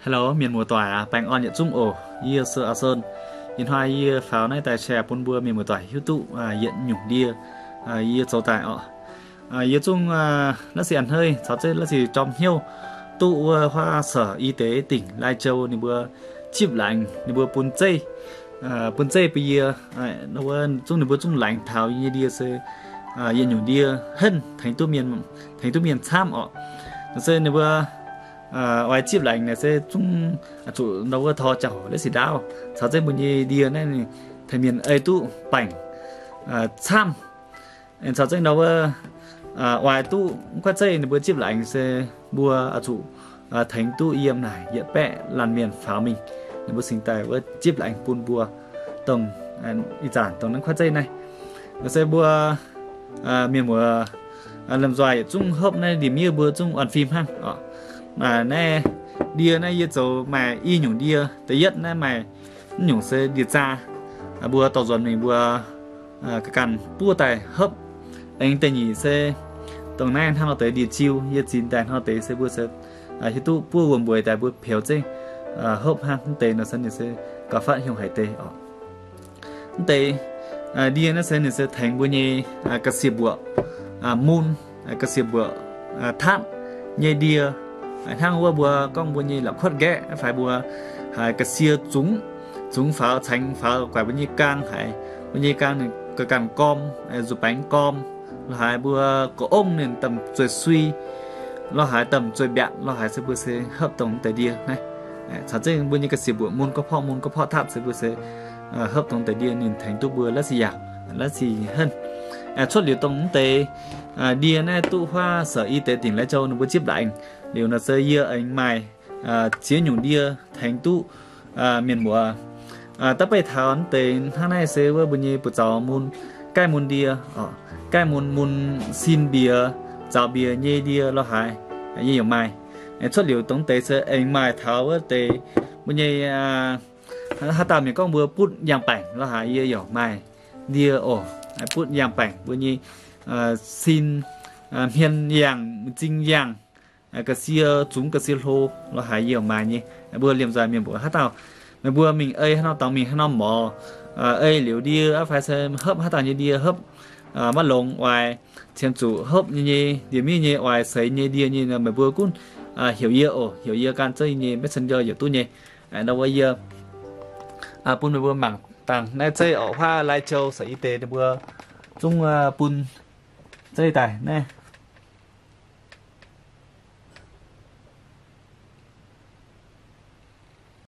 Hello, mienh muoz-doic aac, baengh orn yietc zungv oc. Yie se Aa Son. Ih hnoi yie faaux naaiv daaih share bun mbuo mienh muoz-doic hiuv duqv yietc nyungc ndie yie zoux daaih oc. Yie zungv la'sic a'hneiv caux zeiv la'sic jorm hnyouv duqv wuov huaav sorc i deix dingc Lai Châu ninh mbuo zipv laengz ninh mbuo bun zeiv, bun zeiv bun yie, zungv ninh mbuo zungv laengz taux yie nyei ndie se yietc nyungc ndie henv tengx duqv mienh, tengx duqv mienh camv oc. Nor se ninh mbuo oix zipv laengz naaic se zungv zuqc ndau wuov tor jauv-hoc la'sic ndaauv caux zeiv mbuo nyei ndie naaiv tengx mienh ei duqv baengc camv. Caux zeiv ndau wuov oix duqv mv kuaaiv zeiv ninh mbuo zipv laengz se mbuo oix zuqc tengx duqv yiem naaic yietc baeqv laanh mienh faaux mingh, ninh mbuo cingx daaih wuov zipv laengz bun mbuo dongh ih zanc dongh naaiv kuaaiv zeiv naaiv. Nor se mbuo mienh muoz lomh nzoih yietc zungv hopv naaiv ndie-miev mbuo zungv an fim hnangv oc. Naaiv ndie naaiv yie zoux maaih i nyungc ndie. Da'yietv naaiv maaih mv nyungc se ndie-zaa, mbuo dorh nzuonx mingh mbuo ga'ganh buov daaih hopv. Aengx da'nyeic se dongh naaiv hnangv nor deix ndie-ziu, yie zinx daaih hnangv nor deix se mbuo se hiuv duqv buov wuom-mbueix daaih mbuo peux zengv hopv hnangv. Mv deix nor se ninh se gauh fatv hiuang haic deix oc. Mv deix ndie naaiv se ninh se tengx mbuo nyei ga'sie mbuoqc mun, ga'sie mbuoqc tatv nyei ndie, hnangv wuov mbuo gorngv mbuo nyei la'kuotv nqaeqv fai mbuo haiz ga'sie zungx, zungx faaux, caengx faaux guaix mbuo nyei gaang haic, mbuo nyei gaang ninh ga'ganh gorm, nzuih baengx gorm, lorz haiz mbuo ga'ongv ninh domh zueih sui, lorz haiz domh zueih mbiatc, lorz haiz se mbuo se hopv dongh deix ndie naaiv. Caux zengv mbuo nyei ga'sie mbuoqc mun gorqv-porv, mun gorqv-porv tatv se mbuo se hopv dongh deix ndie ninh tengx duqv mbuo la'sic yaauc, la'sic henv. Cuotv liuz dongh mv deix ndie naaiv duqv huaav sorc i deix dingc Lai Châu ninh mbuo zipv laengz liuz nor se yie aengx maaih ziex nyungc ndie tengx duqv mienh muoz. Da'beiv taux mv deix hnangv naaiv se wuov mbuo nyei buoz-zaux mun, gaih mun ndie, gaih mun, mun sin mbiex, zaux mbiex nyei ndie lorz haiz yie yaac maaih. Cuotv liuz dongh deix se aengx maaih taux wuov deix mbuo nyei haaix dauh mienh gorngv mbuo butv ndiangx-baengc lorz haiz yie yaac maaih ndie oc. Butv ndiangx-baengc mbuo nyei sin, hmien yangh, m'zing yangh, ga'sie zungx ga'sie hlo lorz haiz yie yaac maaih nyei. Mbuo liemh nzaih mienh mbuox haaix dauh, meih mbuo mingh ei haaix norm dorngx, mingh haaix norm morz, ei liuz ndie aqv fai se hopv haaix dauh nyei ndie hopv maiv longx oix, qiemx zuqc hopv nyei nyei, ndie-miev nyei oix seix nyei ndie nyei nor meih mbuo gunv heuc yie oc, heuc yie ganh zeiv nyei messenger yaac duqv nyei. Nor wuov yie bun meih mbuo mangc dangh naaiv zeiv oc, huaav Lai Châu sorc i deix ninh mbuo zungv bun zeiv daaih naaiv.